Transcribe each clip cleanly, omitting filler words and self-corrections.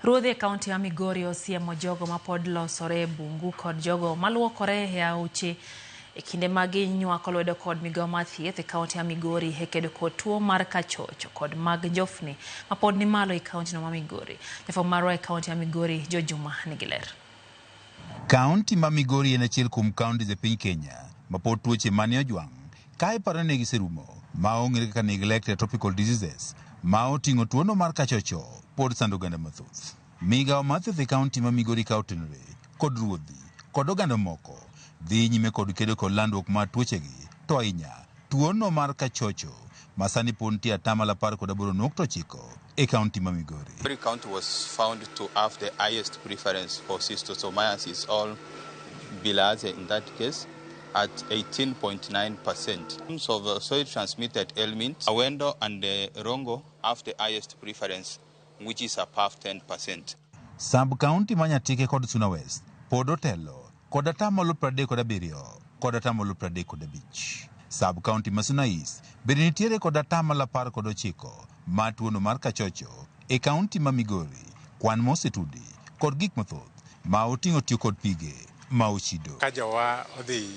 Ruodhi e kaunti ma Migori osiemo jogo mapod losore e bungu kod jogo maluokore e aoche e kinde ma ginywako lwedo kod migao mar thieth e kaunti ma Migori e kedo kod tuo mar kachocho kod mag njofni mapod ni malo e kaunti no ma Migori. Jafwambo marwa e kaunti ma Migori, George Juma, nigi ler. Kaunti ma Migori en achiel kuom counties e piny Kenya ma pod tuoche mane ojwang' ka iparo ni giserumo ma ong'ere kaka neglected tropical diseases ma oting'o tuono mar kachocho pod sando oganda mathoth. Migao mar thieth e kaunti ma Migori ka otenore kod ruodhi kod oganda moko dhi nyime kod kedo kod landruok mar tuochegi to ahinya tuono mar kachocho ma sani pod nitie 18.9% e kaunti ma Migori. Migori County was found to have the highest preference for schistosomiasis, or bilharzia in that case, at 18.9%. In terms of soil transmitted ailments, Awendo and Rongo have the highest preference, which is above 10%. Sub county ma Nyatike kod Suna West pod otelo kod 37% kod 35%. Sub county ma Suna East bende nitiere kod 19% mar tuono mar kachocho e kaunti ma Migori, kwan mosetudi kod gik mathoth ma oting'o tiyo kod pige ma ochido. Ka jowa odhi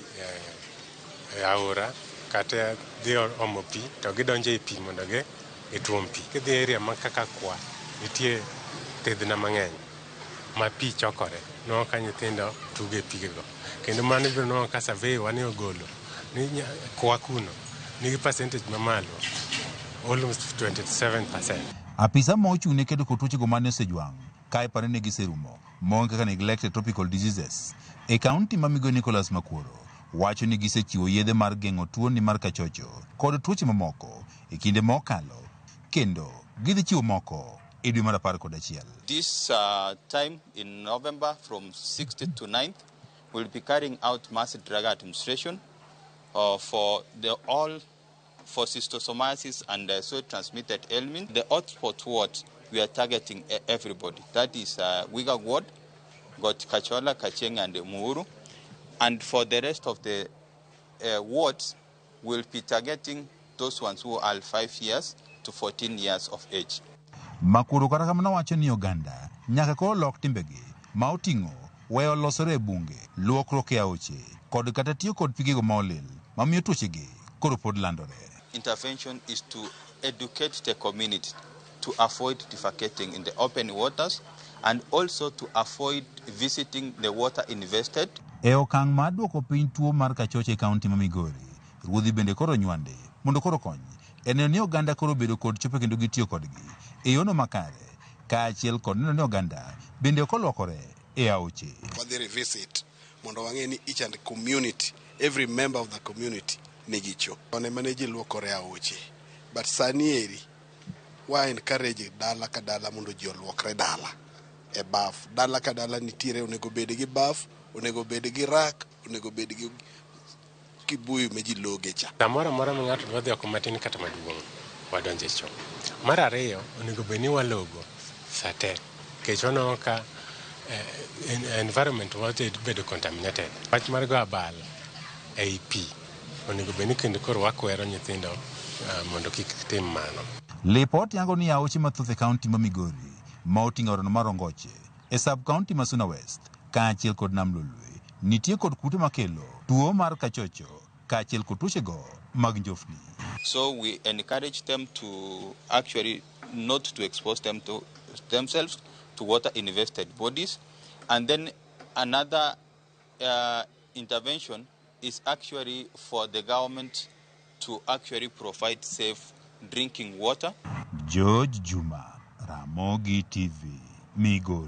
e aora kata dhi omo pi to gidonjo e pi mondo gituom pi. Kidhi e area ma kaka kwa nitie thidhna mang'eny ma pi chokore. Nwang'o ka nyithindo tugo e pigego. Kendo mano ibiro nwang'o ka survey wa ne ogolo ni kwa kuno nigi percentage mamalo, almost 27%. Apisa ma ochung' ne kedo kod tuochego mane osejwang' ka iparo ni giserumo mong'e kaka neglected tropical diseases e kaunti ma Migori Nicholas Makuoro wacho ni gisechiwo yedhe mar geng'o tuoni mar kachocho kod tuoche mamoko e kinde mokalo kendo gidhi chiwo moko e dwe mar 11. This time in November from 6th to 9th, we'll be carrying out mass drug administration for the all for schistosomiasis and soil transmitted ailment. The hotspot ward, we are targeting everybody. That is Wigag ward, got Kachola, Kacheng and Muhuru. And for the rest of the wards, we'll be targeting those ones who are 5 years to 14 years of age. Makuoro kata kamano wacho ni oganda nyaka koro lok timbegi ma oting'o weyo losore e bunge, luokruok e aoche kod kata tiyo kod pigego ma olil mamiyo tuochegi koro pod landore. Intervention is to educate the community to avoid defecating in the open waters and also to avoid visiting the water invested. E okang' mar duoko piny tuo mar kachocho e kaunti ma Migori, ruodhi bende koro nywande mondo koro kony e neno ni oganda koro bedo kod chope kendo gitiyo kodgi e yono makare kaachiel kod neno ni oganda bende ok olwokore e aoche. Wadhi revisit mondo wang'e ni each and community, every member of the community nigi cho. One mane ji luokore aoche, but sani eri wa encourage dala ka dala mondo ji oluokre dala e baf. Dala ka dala nitiere onego bed gi baf, onego bed gi rak, onego bed gi kibuyu ma ji loge cha. Samoro amora ma ng'ato dwa dhi oko matin kata maduong', wadonjo e cho. Mar ariyo, onego bed ni walogo sa te, nikech waneno ka environment wa dhi bedo contaminated. Wach mar go abal ei pi, onego bed ni kendo koro wakwero nyithindo mondo kik tim mano. Lipot yango ni aoche mathoth e kaunti ma Migori ma oting'o aorano mar Ongoche e sub county ma Suna West kaachiel kod Nam Lolwe nitie kod kute makelo tuo mar kachocho kaachiel kod tuochego mag njofni. So we encourage them to actually not to expose them to themselves to water invested bodies. And then another intervention is actually for the government to actually provide safe drinking water. George Juma, Ramogi TV, Migori.